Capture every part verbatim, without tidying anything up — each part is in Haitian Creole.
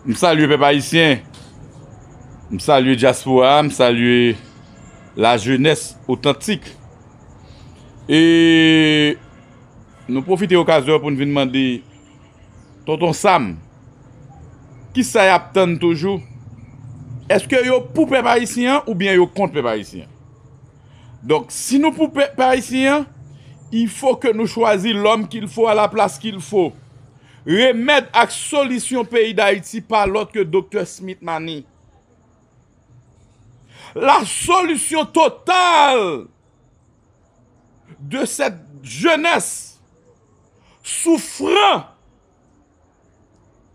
M salye pèp ayisyen. M salye dyaspora, m salye lajenès otantik. E nou pwofite okazyon an pou n vin mande Tonton Sam, kisa y ap tann toujou? Èske yo pou pèp ayisyen an oubyen yo kont pèp ayisyen an? Donk, si nou pou pèp ayisyen an, il faut que nou chwazi l'homme qu'il faut à la place qu'il faut. Remèd ak solisyon peyi Dayiti pa lòt ke Doktè Smith Mani. La solution totale de cette jeunesse souffrant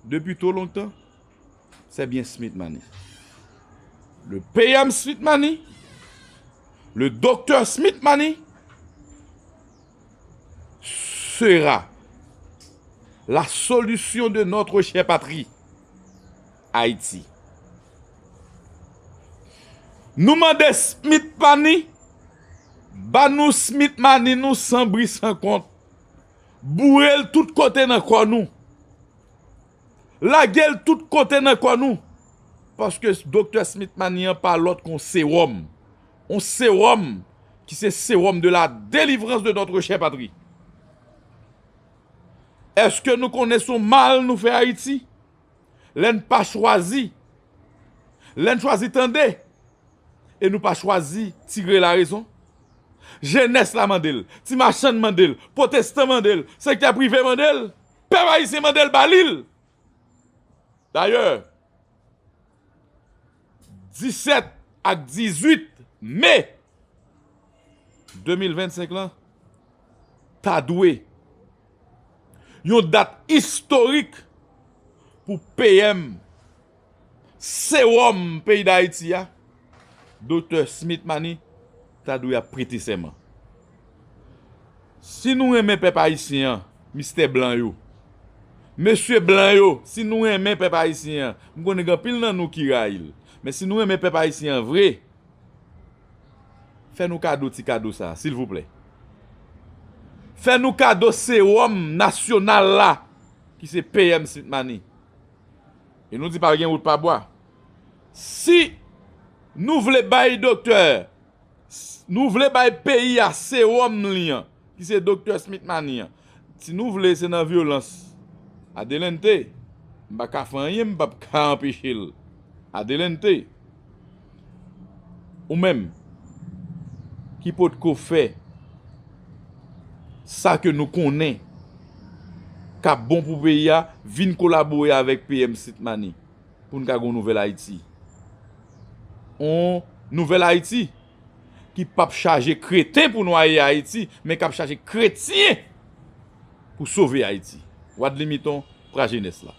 depuis trop longtemps, c'est bien Smith Mani. Le P M Smith Mani, le docteur Smith Mani sera la solution de notre chère patrie, Haïti. Nou mande Smith Mani, ba nou Smith Mani nou san bri san kont. Boure l tout kote nan kò nou. Lage l tout kote nan kò nou. Paske Doktè Smith Mani an pa lòt ke yon sewòm. Yon sewòm ki se sewòm de la délivrance de notre chère patrie. Èske nou konnen se yon mal nou fè Ayiti? Lè n pa chwazi, lè n chwazi tande, e nou pa chwazi tire larezon. Jenès la mande l, ti machann mande l, pwotestan mande l, sektè prive mande l, pèp ayisyen mande l, ba li l. Dayè, disèt ak dizuit me de mil vennsenk lan ta dwe yon dat istorik pou P M sewòm peyi Dayiti a, Doktè Smith Mani, ta dwe ap prete sèman. Si nou renmen pèp ayisyen an, mistè blan yo, mesye blan yo, si nou renmen pèp ayisyen an, m konnen gen anpil nan nou ki rayi l, men si nou renmen pèp ayisyen an vre, fè nou kado ti kado sa, silvouplè. Fè nou kado sewòm nasyonal la, ki se P M Smith Mani. E nou di pa gen wout pa bwa. Si nou vle bay doktè, nou vle bay peyi a sewòm li an, ki se Doktè Smith Mani an, si nou vle se nan vyolans, adelante, m pa ka fè anyen, m p ap ka anpeche l. Adelante. Ou menm, ki potko fè sa ke nou konnen k ap bon pou peyi a, vin kolabore avèk P M Smith Mani pou n ka gen yon nouvèl Ayiti. Yon nouvèl Ayiti ki p ap chaje kreten pou nwaye Ayiti, men k ap chaje kretyen pou sove Ayiti. Wadley Miton, Pra Jenès la.